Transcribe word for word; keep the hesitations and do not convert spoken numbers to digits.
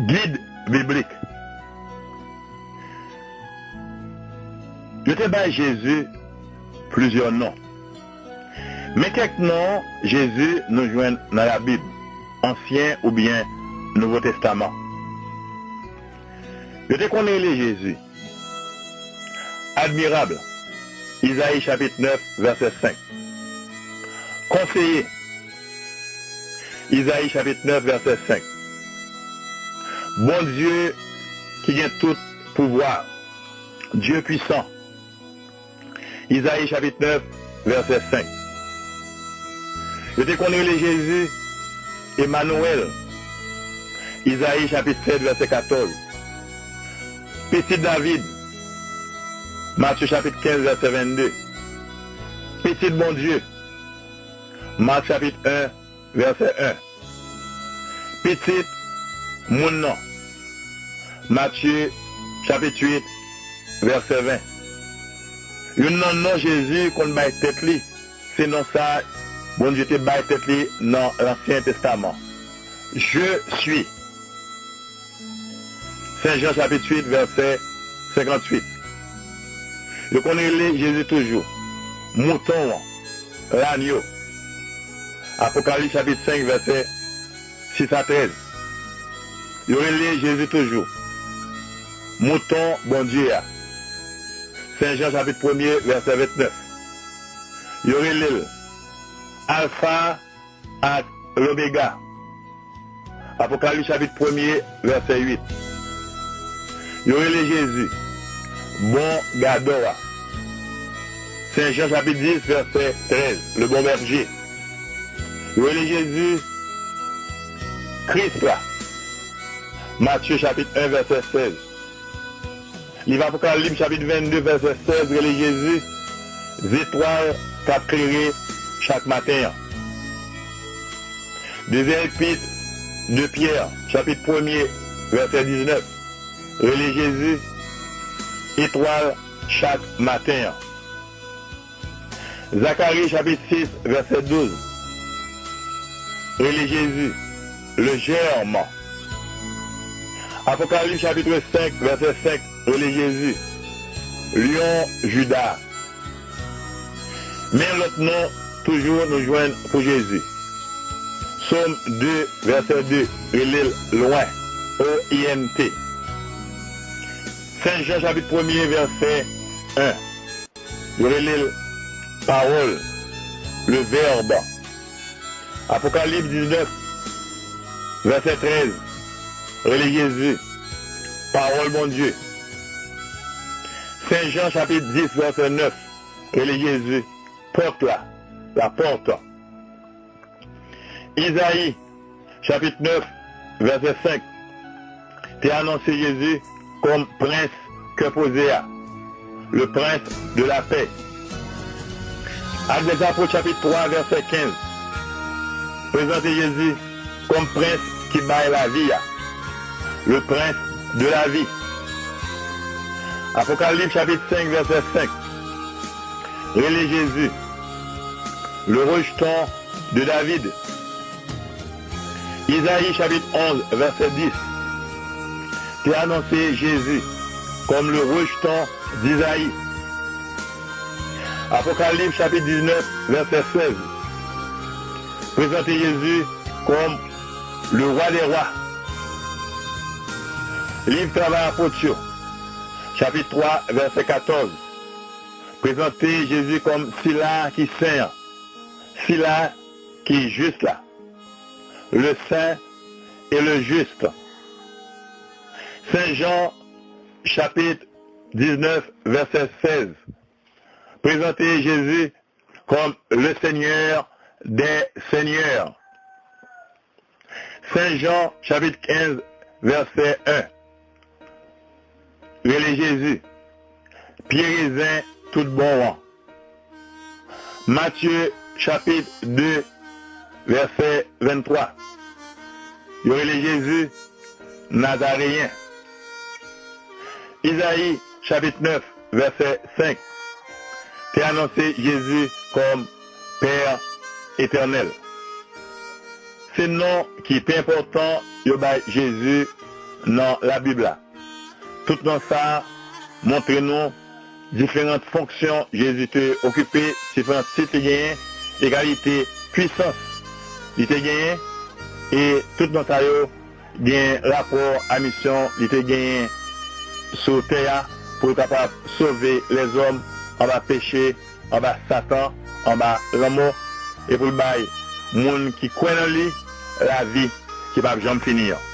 Gid biblik. Yo te bay Jezi plizyè non. Men kèk non Jezi nou jwenn nan Labib, Ansyen oubyen Nouvo Testaman. Yo te konn rele Jezi Admirab, Izayi chapit nèf, vèsè senk. Konseye, Izayi chapit nèf, vèsè senk. Bondye ki gen tout pouvwa, Dye pwisan, Izayi chapit nèf, vèsè senk. Yo te konn rele Jezi Emanwèl, Izayi chapit sèt, vèsè katòz. Pitit David, Matye chapit kenz, vèsè vennde. Pitit Bondye, Mak chapit en, vèsè en. Pitit moun nan, Matye chapit uit, vèsè ven. Youn nan non Jezi konn bay tèt li, se non sa Bondye te bay tèt li nan Ansyen Testaman. Je suis. Sen Jan chapit uit, vèsè senkantuit. Yo konn rele Jezi toujou mouton an, lanyo. Apokalips chapit senk, vèsè sis a trèz. Yo rele Jezi toujou mouton Bondye a. Sen Jan chapit premye, vèsè vennèf. Yo rele l Alfa ak Lomega. Apokalips chapit premye, vèsè uit. Yo rele Jezi bon gadò a. Sen Jan chapit dis, vèsè trèz, le bon berger. Yo rele Jezi Kris la. Matye chapit en, vèsè sèz. Liv Apokalips chapit vennde, vèsè sèz, rele Jezi zetwal k ap klere chak maten an. Dezyèm epit de Pyè, chapit premye, vèsè diznèf, rele Jezi etwal chak maten an. Zakari chapit sis, vèsè douz, rele Jezi le Germe. Apokalips chapit senk, vèsè senk, rele Jezi Lyon Jida. Men lòt non toujou nou jwenn pou Jezi. Sòm de, vèsè de, rele l Lwen, O I N T. Sen Jan chapit premye, vèsè en. Yo rele l Pawòl, le Verbe. Apokalips diznèf, vèsè trèz, rele Jezi Pawòl Bondye. Sen Jan chapit dis, vèsè nèf, rele Jezi pòt la, la porte. Izayi, chapit nèf, vèsè senk, te anonse Jezi kòm prens kè poze a, le prince de la paix. Actes des Apôtres, chapit twa, vèsè kenz, prezante Jezi kòm prens ki bay lavi a, le prince de la vie. Apokalips, chapit senk, vèsè senk, rele Jezi le rejeton de David. Izayi chapit onz, vèsè dis, te anonse Jezi kòm le rejeton d'Izayi. Apokalips chapit diznèf, vèsè sèz, prezante Jezi kòm le Roi des rois. Liv Travay Apot yo, chapit twa, vèsè katòz, prezante Jezi kòm sila ki sen an, sila ki jis la, le saint et le juste. Sen Jan, chapit diznèf, vèsè sèz, prezante Jezi kòm le Seigneur des seigneurs. Sen Jan, chapit kenz, vèsè en, rele Jezi pye rezen tout bon an. Matye, chapit de, vèsè venntwa, yo rele Jezi Nazareyen. Izayi, chapit nèf, vèsè senk, te anonse Jezi kòm Pè Etènèl. Se non ki pi enpòtan yo bay Jezi nan Labib la. Tout non sa a montre nou diferan fonksyon Jezi te okipe, diferan tit li genyen, e kalite pwisans li te genyen, e tout non sa yo gen rapò a misyon li te genyen sou tè a pou l kapab sove lèzòm anba peche, anba Satan, anba lanmò, e pou l bay moun ki kwè nan li lavi ki p ap janm fini an.